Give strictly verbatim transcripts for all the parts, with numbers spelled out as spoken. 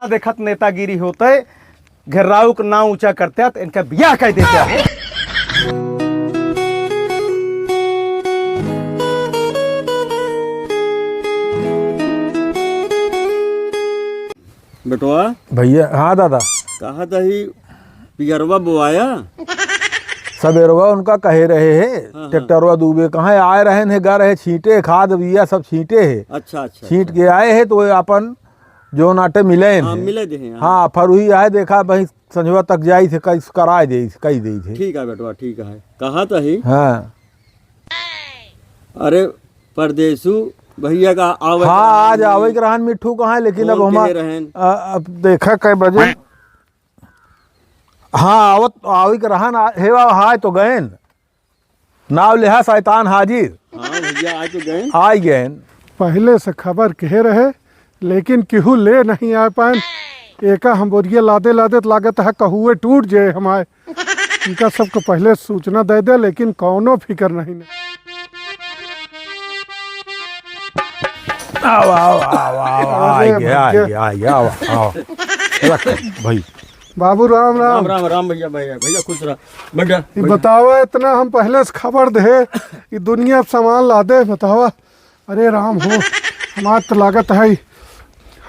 देखत नेतागिरी होते, घेर्राऊ क नाव ऊँचा करते, त इनका बियाह कइ देते हो। बेटवा। भइया, हाँ दादा। कहा त ही पियरवा बोआया? सबेरवा उनका कहे रहे हे, हाँ, हाँ। ट्रैक्टरवा दूबे कहाँ आए रहेन हे, गा रहे छींटे, खाद बिया सब छींटे हे। अच्छा, अच्छा, छींट अच्छा। के आए हे तो वे आपन जौन आटे मिले हाँ, हे। मिले दे हैं, हाँ। हाँ, फरुही आए देखा वहीं संझवा तक जाई थे, कई कराए दे, कई दे थे। ठीक है बेटवा, ठीक है। कहा त ही? हाँ। अरे परदेसू भइया का आवे हाँ, के आज रहन। आवे के रहन मिट्ठू कहाँ है, लेकिन अब फोन हमार, कहे रहन। अ, अब देखा कै बजे। हाँ, आवत, आवे के रहन, आ, हे बा, हाय तो गएन। नाव लेहा शैतान हाजिर। हाँ भइया, आ तो गएन। आइ गएन। पहिले से खबर कहे रहे, लेकिन केहू ले नहीं आ पाएन। एका हम बोरिया लादे लादे त लागत है कहुए टूट जाए हमारे। इनका सबको पहिले सूचना दे दे, लेकिन कौनो फिकर नहीं न। आओ, आओ, आओ, आओ, आओ, अरे आइ गया, आइ भइया। गया, आइ गया, आओ, आओ। रख, भाई। बाबू राम, राम। राम, राम, राम भइया, भइया, भइया खुश रहा। बैठा, ये बैठा। बतावा, इतना हम पहिले से खबर दे, ये दुनिया सामान लादे, बतावा। अरे राम हो, हमार त लागत है,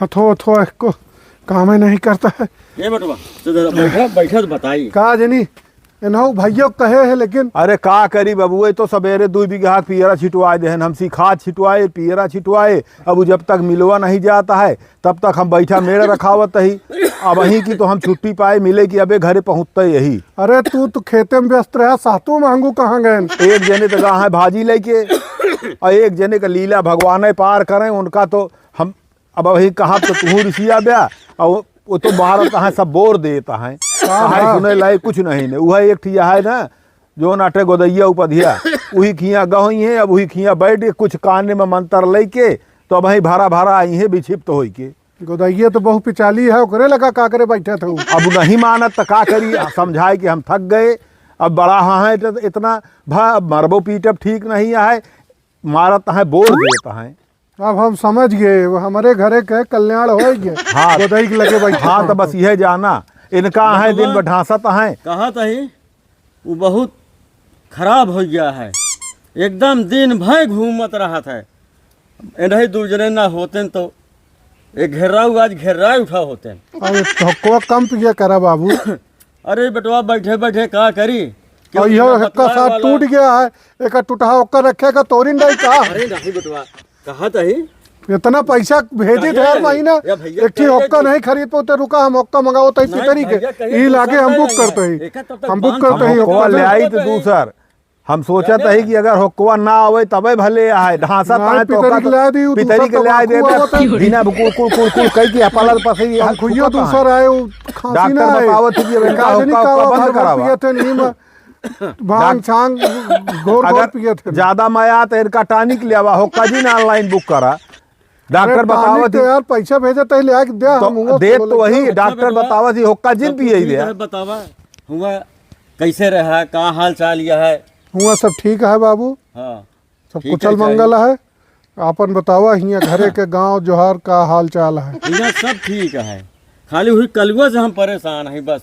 हथो, हथो, एको कामे नहीं करता है। ए बटवा, तो जरा बैठा, बैठा तो बताई। का जनी, एनहु भइयो कहे है, लेकिन अरे का करी बबुआ, तो सबेरे दुइ बीघा के पियरा छिटवाए देहन, हमसी खाद छिटवाए, पियरा छिटवाए, अब उ जब तक मिलवा नहीं जाता है, तब तक हम बैठा मेड़ रखावत ही। अबहीं की तो हम छुट्टी पाए मिले कि अबे घरे पहुँचते यही। अरे तू तो खेते में व्यस्त रहा, सातों महंगू कहाँ गए? एक जने तो गा है भाजी लेके, और एक जने का लीला भगवान पार करें, उनका तो हम अब अबहीं कहाँ तो तू रिसिया ब्या, और वो, वो तो बाहर कहाँ सब बोर देता है, हाँ, कहाँ हाँ। सुने लायक कुछ नहीं ने। वह एक ठिया है ना, जौन आटे गोदैया उपधिया, वही खिया गई है, अब वही खिया बैठ के कुछ काने में मंत्र लेके, तो अबहीं भरा भरा आई है विक्षिप्त होई के। गोदैया तो बहु पिचाली है, ओकरे लगा का करे बैठे थे। अब नहीं मानत त का करी, समझाए कि हम थक गए, अब बड़ा हाँ है तो इतना भा मरबो पीटब ठीक नहीं है, मारत है बोर देत है। अब हम समझ गए, वो हमरे घरे के कल्याण हो गए। हाँ। गोदई के लगे बैठे हाँ, हैं। तो बस यह जाना, इनका है दिन भर ढांसत है। कहा तही, वो बहुत खराब हो गया है, एकदम दिन भर घूमत रहत है। इन्हीं दू जने ना होते न तो एक घेर्राऊ आज घेर्राए उठा होते। अरे थोकवा कम पिया करा बाबू। अरे बेटवा, बैठे बैठे का करी? और यह ना एक्का बतलाए साथ वाला। टूट गया है, एक टूटहा ओक्का रखे का तोरिन डाई का? अरे नहीं बेटवा, कहा तही? इतना पैसा भेजे थे हर महीना, या भैया, एक ठी कह दे ओक्का तू। नहीं खरीद पाते, रुका हम ओक्का मंगाओ तही नहीं पितरी के। भैया, कहे ई दूसरा लागे हम नहीं बुक है। करते ही। एक तब तक हम बुक बांध करते ही हम ओक्का ओक्का ले आई तो करते ही। दूसर। हम सोचत जाने ही ना। कि अगर होकवा ना आवे तबे भले आए, ढांसा ना, ताए तो पितरी ओका के तो ला दी, उ पितरी दूसर के ले आए तमाकू देबे, आवत है। बिना कुल, कुल, कुल, कुल कह के अपलल पसई, हम तमाकुइयो खुद दूसर कहाँ। आए, उ खांसी डॉक्टर ना आए। बतावत है कि बेटा का होका भर ओका बंद करावा। पियत है, नीम, भांग डॉक-, छांग, घोर घोर अगर पियत है। ज्यादा मया तो इनका टॉनिक ले आवा, होका जी ना online book करा। डॉक्टर अरे, बतावत टॉनिक तो ही। यार, पैसा भेजे तो ले आके दे, तो हम हुआ देत बोले तो वही, तो। डॉक्टर अच्छा बेटवा, बतावत ही, होका जिन तब पिए ठीक दे। है, बतावा, हुआ कैसे रहा, का हाल चाल यह है? हुआ सब ठीक है बाबू, हाँ, सब ठीक कुशल है, मंगल चाहिए। है। आपन बतावा, हियाँ घरे के गाँव जोहार का हाल चाल है? हियाँ सब ठीक है, खाली हुई कलुआ से हम परेशान हैं बस।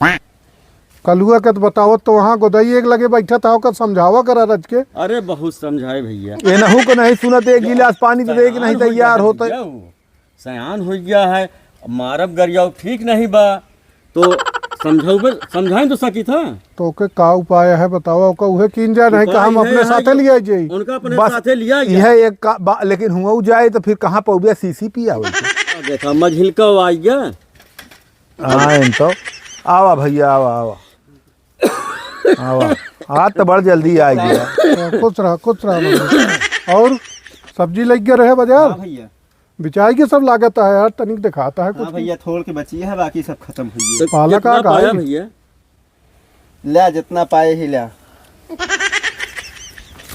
कलुआ के तो बतावत तो वहाँ गोदई एक लगे बैठा था, ओकर समझावा करा रच के। अरे बहुत समझाए भैया। एनहू को नहीं सुनत, एक गिलास पानी तो दे के नहीं सयान हो गया तैयार है होते। भैया, वो सयान हो गया है, मारब गरियाओ ठीक नहीं बा, तो समझाऊ, समझाए तो सकी था। तो ओके का उपाय है बतावा, ओका उहे कीन जाए, नहीं उपाय कहा हम यह अपने है साथे कि लिया जाई। उनका अपने बस साथे लिया यह जाए। एक का, बा-, लेकिन हुआ जाए तो फिर कहाँ पौबे सीसी पी आवे के? देखा मझिलका आ गया। हाँ, इन तो। आवा भैया, आवा, आवा। आवा। आज तो बड़ जल्दी आ गया। हाँ, खुश रहा, खुश रहा भैया। और सब्जी लग गया रहे बाजार? हाँ भैया। बिचाई के सब लागत है यार, तनिक दिखाता है हाँ कुछ। भैया, थोड़ के बची है, बाकी सब खत्म हुई है। तो पालक कितना आ पाया गई? भैया? ल्या, जितना पाए ही ल्या।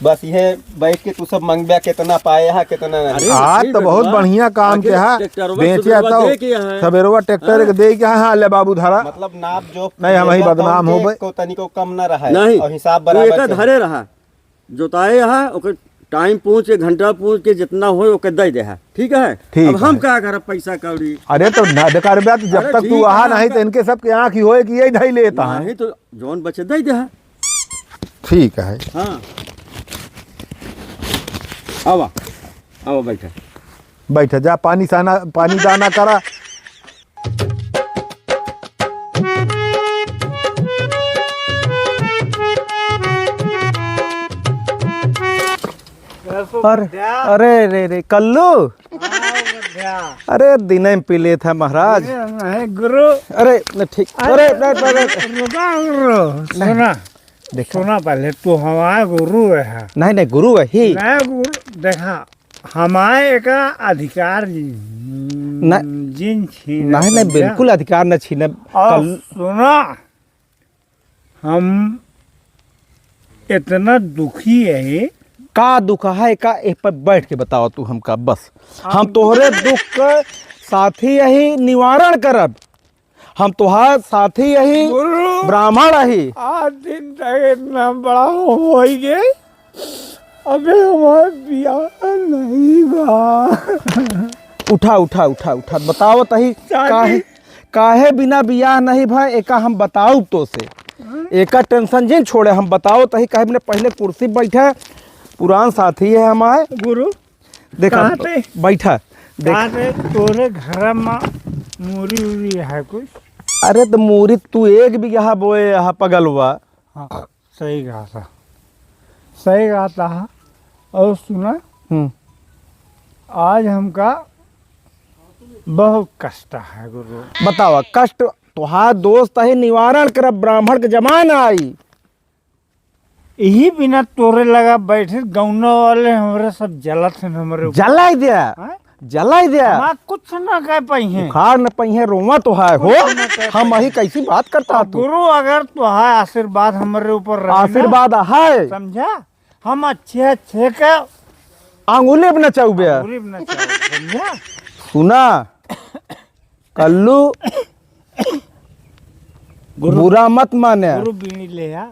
बस ये बैठ के तू सब मंगब्या, कितना पाए हा, कितना नहीं। अरे, आज ठीक तो है बहुत बाबा। बढ़िया काम आखिर के हा, ट्रैक्टरवा बेचे सुबेरवा तो दे के यहाँ है। सबेरवा ट्रैक्टर हाँ। के दे के, हाँ, ले बाबू धरा। मतलब नाप जो नहीं, हम ही बदनाम हो गए। को तनिको कम ना रहा है नहीं, और हिसाब तू बराबर एका से। धरे रहा, जोताए हा, ओकर टाइम पूछ के, घंटा पूछ के, जितना होए ओके दे देहा, ठीक है? ठीक अब हम है। का करब पैसा कौड़ी? अरे तो ना दे करबे, तो जब अरे तक तू ठीक है, अहा हम नहीं तो का इनके सबके आँख ही होए कि यही धई लेता है। नहीं तो जौन बचे दे देहा। ठीक है। हाँ। आवा, आवा बैठा। बैठा जा, पानी साना, पानी दाना करा। अरे, अरे रे रे, कल्लू। हाँ, भैया। अरे, दिने में पी लेत है महाराज। अरे, नहीं, गुरु। अरे, न, ठीक। अरे, अरे, अरे, अरे, अरे। रुका, गुरु, नहीं। सुना। देखा। सुना पहले, तू हमारा गुरु है। नहीं, नहीं, गुरु है ही। नहीं, गुरु, देखा, हमारे का अधिकार न-, जिन छीन नहीं, नहीं, समझा? बिल्कुल अधिकार न छीने। और कल सुना, हम इतना दुखी है। का दुख है, का एह पर बैठ के बताओ तू हमका, बस। हम हम तोहरे दुख का साथी यही निवारण करब। हम तोहार साथी यही गुरु। ब्राह्मण यही। आज दिन तक इतना बड़ा हो गए, अबे हमार बियाह नहीं बा। उठा, उठा, उठा, उठा, बताओ तही चांदी। काहे, काहे बिना बियाह नहीं भा, एका हम बताउब तो से। हाँ? एका टेंशन जिन छोड़े, हम बताओ तही काहे बिना, पहले कुर्सी बैठा, पुरान साथी है हमारे। गुरु, देखा, कहाँ पे? बैठा, देख। कहाँ पे? तोरे घर में मूरी उरी है कुछ? अरे तो मूरी तू एक बीघा बोए है पगलवा। हाँ। सही कहा था, सही कहा था। और सुना, हम्म। आज हमका बहुत कष्ट है गुरु। बतावा, कष्ट तोहार दोस्त है, निवारण करब, ब्राह्मण के जमाना आई। यही बिना तोरे लगा बैठे गौना वाले हमरे सब जलत हैं हमरे ऊपर। जलाई दिया। हाँ? जलाई दे। हमार कुछ ना कह पाई हैं। उखाड़ न पाई हैं, रोवा तो है हो। कुछ ना कह हम पाई अही हैं। कैसी बात करता और तू? गुरु, अगर तोहार आशीर्वाद हमरे ऊपर रहे ना, आशीर्वाद है। समझा? हम अच्छे अच्छे के आंगुली भी नचाऊ बे। आंगुली भी नचाऊ, समझा? सुना, कल्लू, गुरु, बुरा मत माने। गुरु बीड़ी ले आ।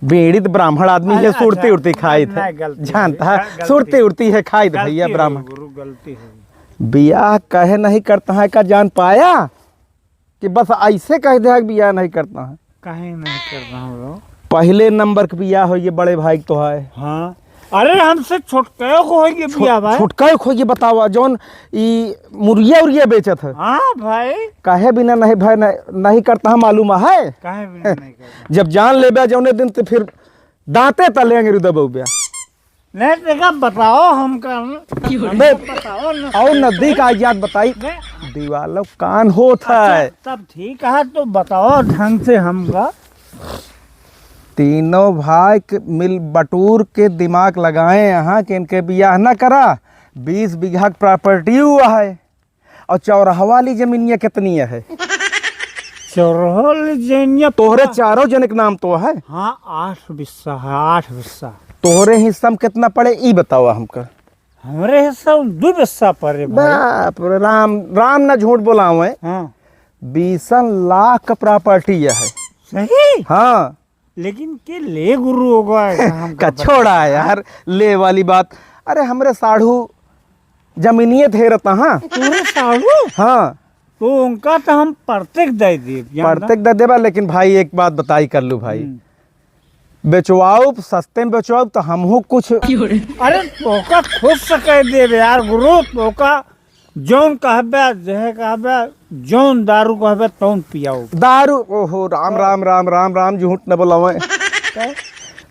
बीड़ी तो ब्राह्मण आदमी है, अच्छा, सुरती अच्छा, उरती खाई थे। नहीं, गलती जानता हुई, है, गलती सुरती हुई। उरती है, खाई थे गलती भैया हुई, ब्राह्मण। गुरु, गलती हुई। बियाह कहे नहीं करता है का जान पाया कि बस ऐसे कह दे कि बियाह नहीं करता है। काहे नहीं करता हम लोग? पहले नंबर के बियाह होइए बड़े भाई के तो है। हाँ। अरे हमसे छोटकायो को होइए छो-, बियाह भाई। छोटकायो को होइए बतावा, जौन ई मुर्गिया उर्गिया बेचत है। हाँ भाई। काहे बिना नहीं भाई, नहीं, नहीं करता है मालूम है? काहे बिना नहीं करता? जब जान लेबे जौने दिन तो फिर दांते तले अंगरी दबौबे। नहीं, देखा, बताओ हमका, बे, हमका बताओ ना। और नजदीक आ जात बताई, नहीं। दीवालो कान होत है। अच्छा, तब ठीक है, तो बताओ ढंग से हमका। तीनों भाई के मिल बटूर के दिमाग लगाए यहाँ कि इनके बियाह ना करा, बीस बीघा के प्रॉपर्टी हुआ है। और चौराहा वाली जमीनिया कितनी है? चौराहा वाली जमीनिया तोहरे पा- चारों जने के नाम तो है। हाँ, आठ बिस्सा है, आठ बिस्सा। तोहरे हिस्सा में कितना पड़े, ई बतावा हमका। हमरे हिस्सा में दो बिस्सा पड़े भाई। बाप रे, राम, राम ना झूठ बोलावे। हाँ। बीसन लाख का प्रॉपर्टी है। सही? हाँ। लेकिन के ले गुरु होगा ऐसा हमका का बता। छोड़ा यार, ले वाली बात। अरे हमरे साढ़ू जमीनिये धेरत, हाँ। तोरे साढ़ू? हाँ। तो उनका तो हम परतेक दे देब, जान ना? परतेक दे देबा, लेकिन भाई एक बात बताई कल्लू भाई। हम्म। बेचवाउब, सस्ते में बेचवाउब तो हमहू कुछ अरे तोका खुद से कह देब यार गुरु, तोका जौन कहबे, जहे कहबे, जौन दारू कहबे, तौन पियाउब। दारू, ओहो, राम, हाँ। राम, राम, राम, राम, झूठ न बोलावे। क्या?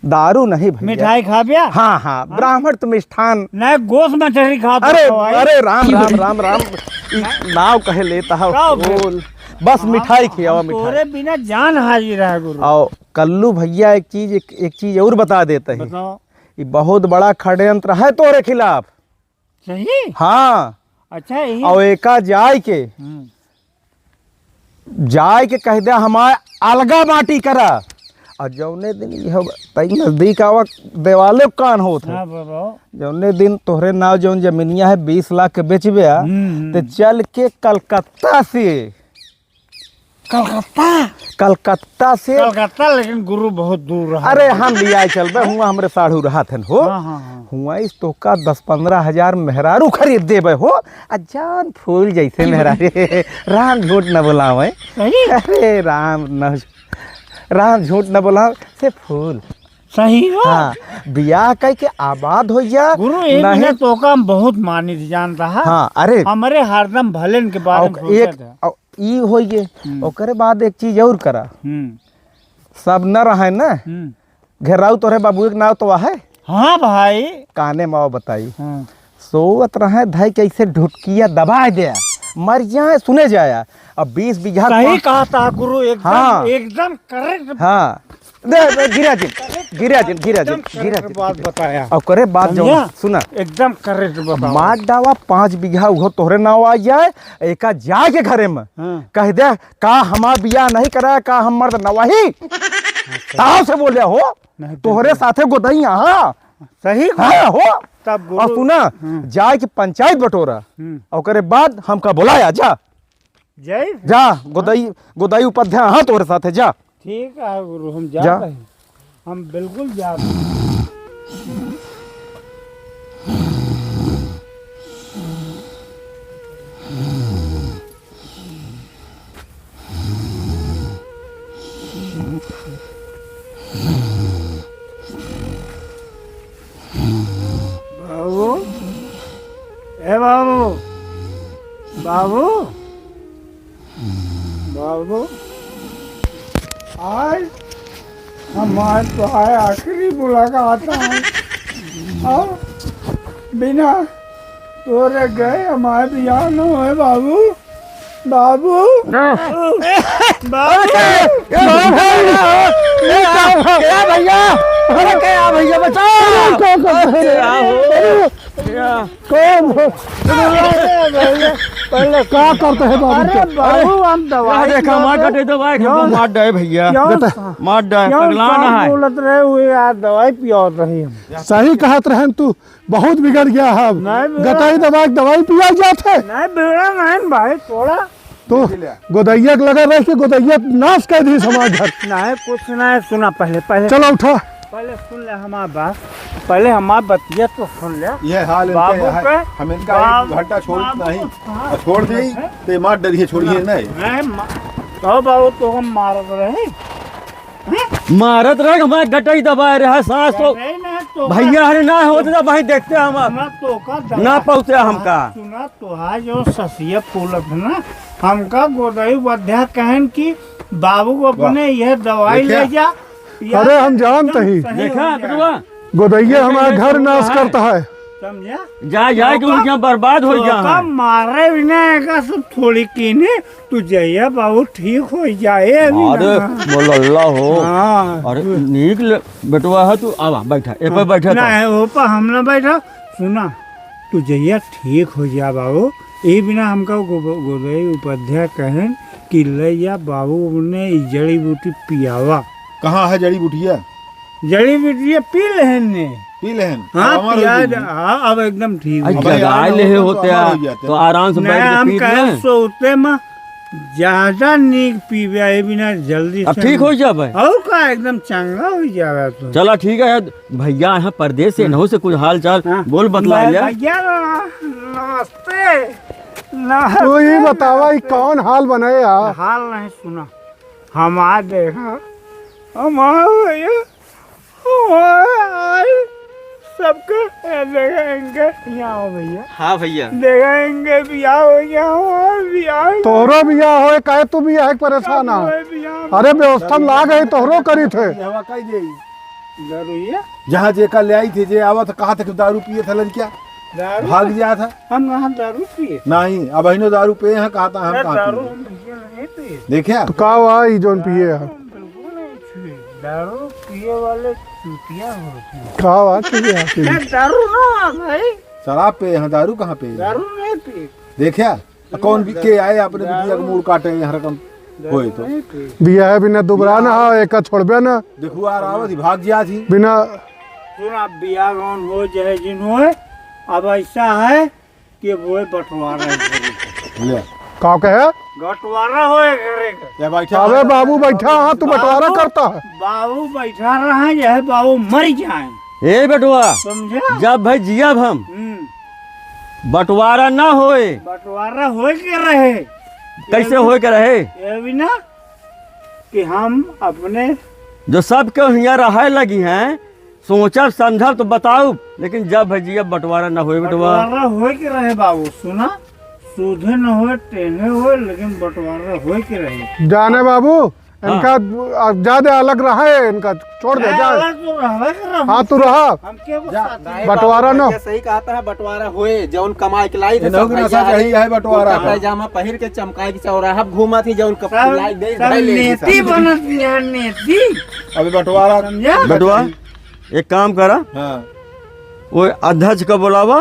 दारू नहीं भैया। मिठाई खाबे? हाँ, हाँ, हाँ? ब्राह्मण तो मिष्ठान। नहीं, गोस मछली खा तो अरे, खवाई। अरे, राम, राम, राम, राम, ई नाव कहे लेता है, का हो गया? बोल। बस हम, मिठाई खियावा, हम मिठाई। तोरे बिना जान हाजिर है, गुरु। आओ, कल्लू भैया, एक चीज, एक, एक चीज और बता देते हैं। बताओ। ये बहुत बड़ा षड्यंत्र है तोरे खिलाफ। सही? हाँ। अच्छा, यही। और एका जाय के, हम्म। जाय के कह दे, "हमार अलगा माटी करा।" और जौने दिन ये हो, तई नजदीक आवा, देवाले कान होत है। हाँ, बाबा। जौने दिन तोहरे नाव जौन जमीनिया है, बीस लाख के बेचबे, हम्म, हम्म। तो चल के कलकत्ता से कलकत्ता? कलकत्ता से। कलकत्ता, लेकिन गुरु बहुत दूर रहा। अरे, हम लियाए चलबे, हुआँ हमरे साढ़ू रहत हन हो। हाँ, हाँ, हाँ। हुआँ इस तोका दस पन्द्रह हजार मेहरारू खरीद देबे हो। आ जान फूल जैसे मेहरारू। राम झूठ न बोलावे। सही? अरे, राम न, राम झूठ न बोलावे, से फूल। सही हो? हाँ, बियाह कइ के आबाद होइ जा। गुरु, एक नहीं। मिनट, तोका हम बहुत मानित जानत हा। हाँ, अरे। हमरे हरदम भलेन के बारे में और एक, सोचत है। और ई होइ गे, हम्म। ओकरे बाद एक चीज और करा। हम्म। सब न रहे न, हम्म। घेराऊ तोरे बाबू एक नाव तो आहे। हाँ भाई। काने माव बताई। हाँ। सोवत रहे, धइ के ऐसे ढुटकिया दबाए दे, मर जाए, सुने जाया। अब बीस बीघा सही पा- कहा था गुरु, एकदम, हाँ। एकदम correct। हाँ। दे, दे, गिरा जिन, गिरा जिन, गिरा जिन, एकदम गिरा correct जिन, बात गिरा जिन। बताया। अब करे बात जो समझा? सुना। एकदम correct बताओ। मार डावा पाँच बीघा उहो तोहरे नाव आ जाए, एका जाए के घरे में। हाँ। कह दे, "का हमार बियाह नहीं करा, का हम मर्द नवही?" अच्छा। ताव से बोले हो, नहीं, तोहरे बिल्कुल। साथे गोदई, हाँ। सही बात। हाँ, हो। तब गुरु और सुना, हम्म। जाए के पंचायत बटोरा, हम्म। ओकरे बाद हमका बुलाया, जा। जय। जा, गोदई, गोदई उपाध्याय, हाँ, तोहरे साथे, जा। ठीक है गुरु, हम जा। जात हई। हम बिल्कुल जात हई। बाबू, ए बाबू, बाबू, बाबू, आज हमार तोहार आखिरी मुलाकात है। और बिना तोरे गए हमार बियाह न होए बाबू। बाबू। बाबू। अरे क्या, क्या भैया? अरे क्या भैया? अरे क्या भैया, बचाओ। अरे क्या करते हैं? अरे क्या हो? अरे क्या? कौन हो? अरे भैया, पहले क्या करते हैं बाबू अरे को? बाबू, हम दवाई देखा, मार पियाते। कटे तो भाई, क्यों? मार डाए भैया। क्यों? बेटा। मार डाए, क्यों पगला ना साथ है। बोलत रहे हुए यार, दवाई पियावत रही हम। सही कहत रहन तू। बहुत बिगड़ गया है अब। नहीं बिगड़ा। गटाई दबा के दवाई पिया जात है। नहीं बिगड़ा नहीं भाई, थोड़ा। तो गोदैया के लगा रह के गोदैया नाश कर दी समाज भर। नहीं, कुछ नहीं, सुना पहले, पहले। चलो उठा। पहले सुन ले हमार बात, पहले हमार बतिया तो सुन ले। ये हाल इनका बाबू है, के, हम इनका एक बाबू, घंटा छोड़ बाबू नहीं, को कहाँ और छोड़ दी, है? तो ये मार डरिए, छोड़िए नहीं। नहीं, मा-, तो बाबू तो हम मारत रहे। मारत रहे, हमार गटई दबाए रहा, सास तो अरे ना, तो भैया हरे ना होते तो भाई देखते हम अब। सुना, तो का ना दवा-, पहुँचे हमका। सुना, तोहार जो ससिया फूलत है ना, हमका गोदई बद्या कहन कि बाबू को अपने हाँ। यह दवाई देखा? ले जा, या अरे हम जानत एकदम ही। सही देखा, हो जाए। बेटवा? गोदैया हमारा घर नाश करता है। समझा? जा, जा के तो उनके यहाँ बर्बाद हो तो गया का है। मारे बिना एका सब थोड़ी कीने, तू जइया बाबू ठीक हो जाए अभी अरे, ना। बोल अल्लाह हो। हाँ। अरे, नीक ले, बेटवा है तू, आवा, बैठा, ए पर बैठा तो। नहीं, ओ पर हम ना बैठा। सुना, तू जइया ठीक हो जा बाबू, ए बिना हमका गो-, गोदई उपाध्याय कहन कि ले जा बाबू, उन्हें ई जड़ी बूटी पियावा। कहाँ है जड़ी बूटिया? जड़ी बूटिया पी लेहन ने। पी लेहन? हाँ, अब हमार हो पिया गई। जा, हाँ, अब एकदम ठीक आई हो गया। जगाए अब ले हमार होते हो हैं, जाते तो हैं। आराम से नहीं, बैठ के हम पी कहे लें। सोते में ज्यादा नीक पीबे, ए बिना जल्दी अब से ठीक हो जाबे। और का, एकदम चंगा हो जावे तो। चला ठीक है, भैया यहाँ परदेस से, हम्म। इनहू से कुछ हाल चाल हाँ। बोल बतला मैं लिया। भैया, नमस्ते। नमस्ते। तू ही बतावा, ई कौन हाल बने यार? हाल नहीं सुना, हमार देखा, हमार भैया, हमार सबके, ए, देखा इनके, यहाँ आओ भैया। हाँ भैया। देखा इनके बियाह हो गया, हमार बियाह हो गया। तोहरो बियाह होए, काहे तू बियाह के परेशान आ? सब होए बियाह। अरे व्यवस्था में लाग है, तोहरो करी थे। ये हवा कई देई। दारू ये? जहाँ जेका ले आई थे, जे आवत कहा था कि दारू पिए था लड़किया, दारू? भाग गया था। हम कहाँ दारू पिए? नहीं, अब इन्हों दारू पिए हैं, कहा था हम अरे कहाँ दारू पिए? हम पिए नहीं पिए। देखा? तो का हुआ ई जौन पिए हैं? दारू हम बिल्कुल नहीं छुए। दारू पिए वाले चूतिया होते हैं। का हुआ चूतिया? नहीं, दारू ना हुआ भाई। शराब पिए हैं, दारू कहाँ पिए? दारू नहीं पिए। देखा? आ कौन भी के आए अपने बिटिया के मूड़ काटे, यहाँ रकम होए तो। बियाह बिना दुबरा ना हो, एका छोड़बे ना। देखो, आ रहा थी, भाग जिया थी। बिना सुना, बियाह गौन हो, चाहे जिन होए, अब ऐसा है कि वो बंटवारा है। ले। का कहे? बंटवारा होए करे के। ये बैठा अबे है। बाबू बैठा, हाँ, तू बंटवारा बाबू, करता है। बाबू बैठा रहा, यह बाबू मर जाए। ए बेटवा, समझा? जब भाई जियब हम, हम्म। बंटवारा ना होए। बंटवारा होए के रहे। कैसे ये भी, होए के रहे? ये भी ना कि हम अपने जो सब के हियाँ रहे लगी हैं, सोचब समझब तो बताउब, लेकिन जब भाई जियब बंटवारा ना होए बेटवा। बंटवारा होए के रहे बाबू, सुना, सूधे न होए, टेढ़े होए, लेकिन बंटवारा होए के रहे। जाने बाबू, हाँ। इनका अब ज्यादा अलग रहे, इनका छोड़ दे, नहीं, जा। अलग तो रहबे करब। हाँ, तू रहा। हम के को जा, साथ नहीं, बंटवारा बाबू, ना। भैया सही कहत है, बंटवारा होए, जौन कमाई के लाई थे, इनहू सब के नशा भैया चढ़ी है, बंटवारा कुर्ता है। पैजामा पहिर के चमकाई के चौराहा घूमत ही, जौन कप सब, लाई दे, सब धर ले नेती सब। बनत है, नेती। अबे बंटवारा समझा? बंटवा, एक काम करा। हाँ। वो अध्यक्ष को बुलावा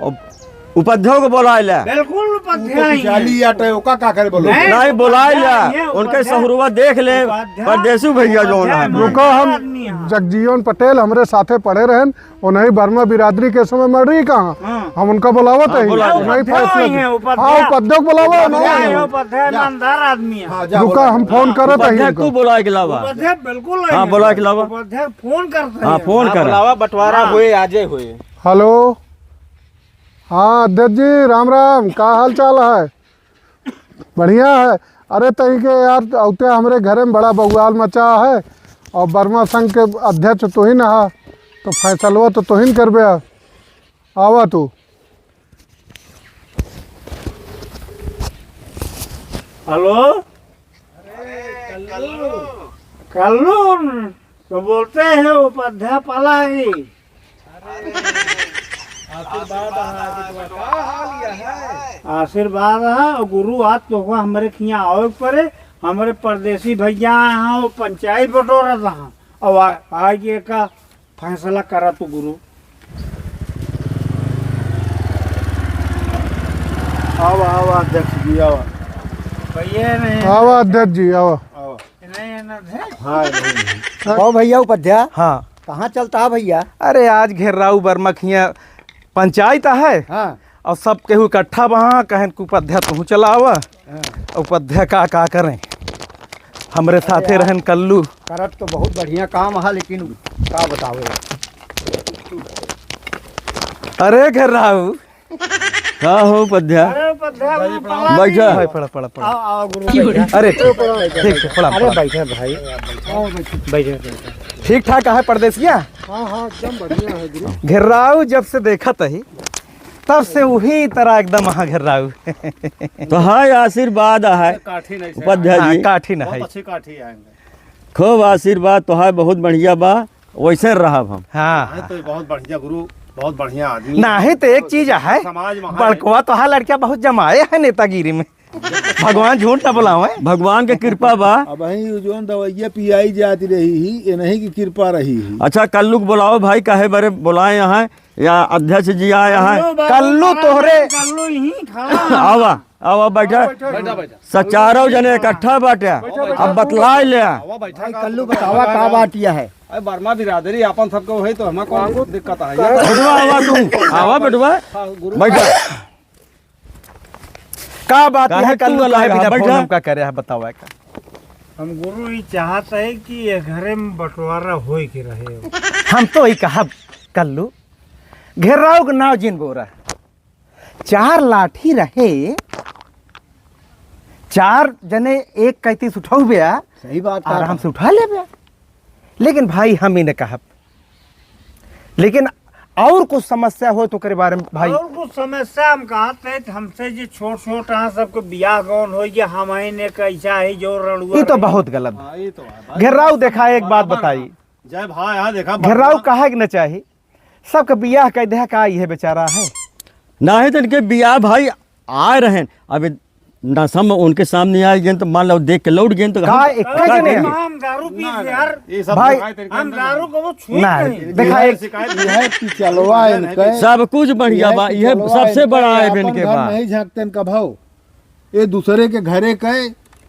और उपाध्यक्ष को बुलाए ला। बिल्कुल उपाध्याय वो तो हैं। जाली आटे, ओका का करे बोलो? नहीं, नहीं, बुलाए ला। उपाध्याय हैं, उनके उपाध्याय। सहुरवा देख ले, उपाध्याय, परदेसू भैया जौन उपाध्याय है। रुको, हम आदमी हैं। जगजीवन पटेल हमरे साथे पढ़े रहन, उन्हीं वर्मा बिरादरी के समय मर रही कहाँ? हाँ। हम उनका बुलावत हाँ, हैं, बुला ले। उन्हीं उपाध्याय फैसला हैं, दे। उपाध्याय। हाँ, उपाध्यक्ष बुलावा, उपाध्याय उन्हीं। हैं, उपाध्याय हाँ। ईमानदार आदमी हैं। हाँ, जा उपाध्याय बुलावा। हम फोन करत हैं उपाध्याय उनका। को बुलाए के लावा। उपाध्याय बिल्कुल हाँ, हैं। बुलाए के लावा। उपाध्याय फोन करते हाँ, हैं। फोन हाँ, करा। बुलावा, बंटवारा हाँ। होए, आजे होए। हेलो, हाँ अध्यक्ष जी, राम राम, का हाल चाल है? बढ़िया है। अरे तहीं के यार, औते हमरे घरे में बड़ा बवाल मचा है और वर्मा संघ के अध्यक्ष तोहिन हा, तो फैसलवा तो तोहिन करबे। आवा तू। हेलो, कल्लू, तो बोलते हैं उपाध्याय पलागी। आशीर्वाद है, आदित्य बा, का हाल यह है? आशीर्वाद है, और गुरु आज तोहका हमरे खियाँ आवे के पड़े, हमरे परदेसी भैया हैं, वो पंचायत बटोरत हैं, और आ, आके का फैसला करा तू गुरु। आवा, आवा अध्यक्ष जी, आवा। भैया नहीं। आवा अध्यक्ष जी, आवा। आवा। नहीं, नहीं, नहीं। हाँ, नहीं, नहीं। ओ भैया उपाध्याय। हाँ। कहाँ चलता है भैया? अरे आज घेर्राऊ वर्मा खियाँ पंचायत है। हाँ। और सब केहू इकट्ठा बा, कहन कि उपाध्याय तू चलावा। हाँ। उपाध्याय का, का करें? हमरे साथे अरे यार, रहन कल्लू। करत तो बहुत बढ़िया काम है, लेकिन का बतावे? अरे घेर्राऊ। का हो उपाध्याय? अरे उपाध्याय, वो पड़ा बैठा। नहीं। भाई, पड़ा, पड़ा, पड़ा। आओ, आओ गुरु बैठा। अरे, ठीक, ठीक, ठीक, प्रणाम, अरे प्रणाम। बैठा भाई। आओ बैठा। बैठा, बैठा। ठीक ठाक है परदेसिया? हाँ, हाँ, एकदम बढ़िया है गुरु। घेर्राऊ जब से देखत ही, तब से वही तरह एकदम अहा घेर्राऊ। तो हाय आशीर्वाद है काठी नहीं से उपाध्याय हाँ, जी। काठी ना बहुत है। अच्छी काठी है इनमें। खूब आशीर्वाद तो है, बहुत बढ़िया बा, वैसे रहब हम। हाँ। अरे तो बहुत बढ़िया गुरु, बहुत बढ़िया आदमी। नाही तो एक चीज है, समाज में है। बड़कवा तो है लड़किया बहुत जमाए है नेतागिरी में। भगवान झूठ ना बोलावे। भगवान के कृपा बा। अब ही जौन दवाइया पियाई जाती रही ही, ये नहीं की कृपा रही ही। अच्छा, कल्लू को बुलाओ भाई, काहे बरे बुलाए यहाँ, या अध्यक्ष जी आए यहाँ। कल्लू तोहरे कल्लू ही खड़ा। आवा, आवा, बैठा। बैठा, बैठा। स-, चारों जने इकट्ठा बाटे। बैठा, बैठा। अब बतलाए ले। आवा, बैठा। भाई, कल्लू बतावा का बात यह है? अरे, वर्मा बिरादरी अपन सबको है, तो हमें कौन दिक्कत है? बेटवा, आवा तू। आवा, बेटवा। हाँ, गुरु। बैठा। का बात काहे है, तू कल्लू अलग काहे है? बिना बैठा। फोन हमका करे है, बतावा का? हम गुरु ई चाहत है कि ये घरे में बंटवारा होए के रहे। हम तो ई कहब, कल्लू, घेर्राऊ के नाव जिन बोरा। चार लाठी रहे, चार जने एक कैती से उठाऊ बे, सही बात कहा। आराम से उठा ले बे। लेकिन भाई, हम ही ने कहब, लेकिन और कुछ समस्या हो तो ओकरे बारे में भाई। और कुछ समस्या हम कहत है तो हमसे जे छोट छोट हाँ सबके बियाह गौन हो गया, हम ही ने कैसा है जो रड़ुआ ई तो रही। बहुत गलत। हाँ, ई तो है भाई। घेर्राऊ देखा, एक बात बराबर बताई। है। जय भाई, हाँ देखा घेर्राऊ बराबर। कहे के न चाही, सबके बियाह कह दे का, इहे बेचारा है। नाही तो इनके बियाह भाई आए रहन, अब नशा में उनके सामने आए गए तो मान लो देख के लौट गए तो का हम एक का जने जाने? हम दारू पी ना, के ना, यार। ये सब भाई, दिखाई तरीके हम से दारू को वो छुई ना, नहीं। देखा यह एक शिकायत यह पिछलवा है इनके। सब कुछ बढ़िया यह बा, यह पिछलवा सबसे इनके बड़ा है अपन इनके घर बा। नहीं झांकते इनका भाव, ये दूसरे के घरे के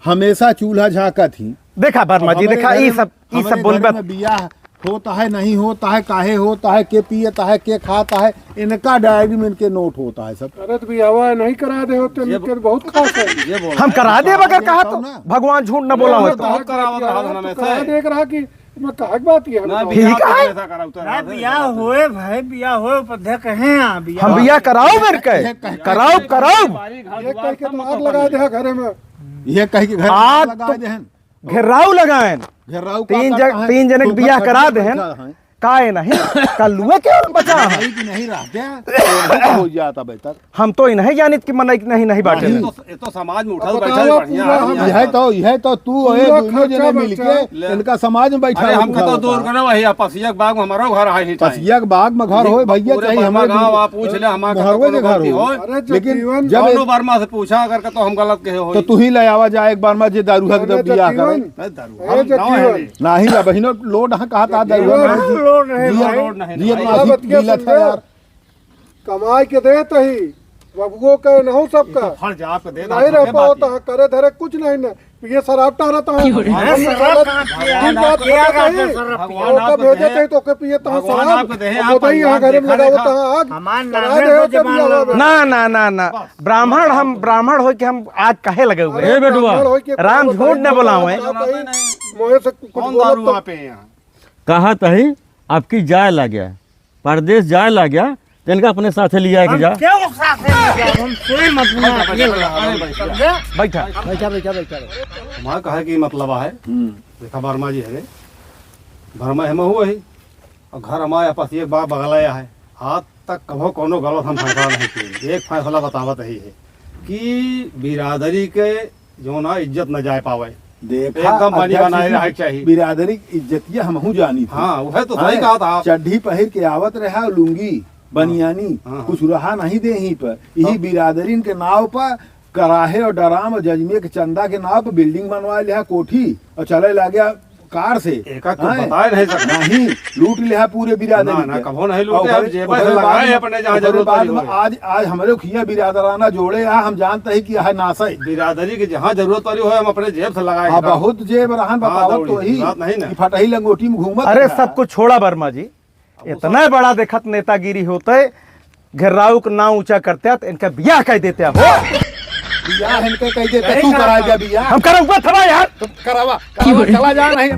हमेशा चूल्हा झांकत ही। देखा वर्मा अब जी, हमरे देखा घर ई में, सब, ई हमरे सब घर बोलबे। में बियाह होता है, नहीं होता है, काहे होता है, के पियता है, के खाता है, इनका डायरी में इनके नोट होता है सब। अरे तो बियाहवा नहीं करा दे हो तो ये इनके बहुत खास है। ये बोल हम रहा है, करा देब अगर कहा तो। ना। भगवान झूठ न बोला हो तो। बहुत करावत रहा था ना मैं कहा से। देख रहा कि मैं कहा के बात ये ना, बताओ। बियाह ठीक है। तो ऐसा करा उतर ना, रहा था, बियाह ऐसा होए भाई, बियाह होए, उपाध्याय कहे हैं, बियाह हम बियाह कराओ मेरे के। ये कह-, कराओ, कराओ। ये कह के तो आग लगा दे घरे में। ये कह के घर आग लगा तो दे हैं। घेराव लगाएन। घेराव का तीन करता जन, है? तीन जने के तू बियाह करा देहन। बैठा है। काहे नहीं? कल्लुए के बचा है। नहीं कि नहीं रहते हैं, तो हो जाता बेहतर। हम तो इन्हें जानित कि मनई नहीं, नहीं बाटे। नहीं। तो, ये तो समाज में उठल अब बैठल बताओ, बढ़िया पूरा आदमी है। यह तो, यह तो तू और ये पूरा दोनों खर्चा जने मिलके बर्चा। ले। इनका समाज में बैठा अरे, है हमका पूरा तो दूर होता। करो, वही पसिया के बाग में हमारो घर है ही चाहिए। पसिया के बाग में घर होए, भैया पूरे चाहिए बर्मा हमारे गाँव दो आप पूछ ले, हमार मोहरवे के घर गलती हो। होए। अरे, लेकिन जगजीवन। जब कौनो बर्मा से पूछा अगर के तो हम गलत कहे होई। तो तू ही ले आवा जाए एक बर्मा जे दारू हक अरे, बियाह करे। जगजीवन। नहीं, दारू। अरे, हम गाँव है जगजीवन। नहीं। नहीं, अब बहिनो लोड हाँ कहा था, दारू जगजीवन। हक। लोड रहे जिया, भाई। लोड नहीं, जिया नहीं। तो आशिक बतिया मिलत सुन है ले। यार। कमाई के देत ही, बबुओ के नहु सबका। ये तो फर्ज आपके देत नहीं आप रह सबके पावत बात है, करे धरे कुछ नहीं न, पिए शराब टारत है। क्यों रे? हम शराब चलत कहाँ पिया? दिन रात क्या करत बात है, है? शराब पिया? भगवान ओका आपको भेजत दे। है तो ओके पिए तहाँ भगवान शराब, आपको दे, और आप बोतल यहाँ परिवार घर में देखा लगावत देखा। है आग। हमार करा नाम दे है हो तो जब बियाह आवे। ना, ना, ना, ना। बस। ब्राह्मण हम, ब्राह्मण हो के हम आग काहे लगे हुए हैं? अरे ए बेटुआ। ब्राह्मण हो के राम कौन झूठ न बताई बोलावे। बात है? मोहे से कुछ कौन बोलत दारू तो आप हैं यहाँ? कहा तही आपकी जाए लाग्या। परदेस जाए लाग्या, तो इनका अपने साथे लिया के हम जा। क्यों साथे ले जाए? हम कोई मतलब नहीं है। अरे भाई, समझे? बैठा। बैठा, बैठा, बैठा, बैठा। हमारा कहे कि मतलब है, हम्म। देखा वर्मा जी है, वर्मा हम हुआ ही, और घर हमारे पास एक बार बगल आया है, आज तक कभो कोनो गलत हम फैसला नहीं किए। एक फैसला बतावत ही है कि बिरादरी के जो ना इज्जत न जाए पावे। देखा, एकदम बनी अध्यक्ष बनाए जी, रहे के चाहिए। बिरादरी के इज्जतिया हमहू जानी थी। हाँ, वह तो सही हाँ, कहा था आप। चड्ढी पहिर के आवत रहा, लुंगी, हाँ, बनियानी, हाँ, हाँ। कुछ रहा नहीं दे यहीं पर। यही तब बिरादरीन के नाव पर कराहे और डराम और जजमे के चंदा के नाव पर बिल्डिंग बनवा लिया, कोठी, और चले लाग्या कार से। एका कुछ हाँ। बताए नहीं सकता। नहीं, लूट लिया पूरे बिरादरी ना, ना, के। कभो नहीं लूटे, और हम ओकरे, जेबा से ओकरे लगाए बाद में, अपने जहाँ ओकरे जरूरत बाद पड़ी में होए। आज, आज हमरे खिया बिरादराना जोड़े आ, हम जानते हैं कि यह नाश है। बिरादरी के जहाँ जरूरत पड़ी होए, हम अपने जेब से लगाए हाँ, हैं। बहुत जेब रहन हाँ, बतावत दौड़ी, तो ही बात नहीं ना। कि फटही लंगोटी में घूमत अरे, रहा। सब कुछ छोड़ा वर्मा जी, अब वो इतना सब बड़ा देखत नेतागिरी होते, घेराव के नाव ऊंचा करते तो इनका बियाह कह देते हो। बियाह इनके कह देते, सही तू कहा करा था। जा बियाह। हम करौबा थवा यार। तुम करावा, क्यों करावा, रे? चला जा नहीं।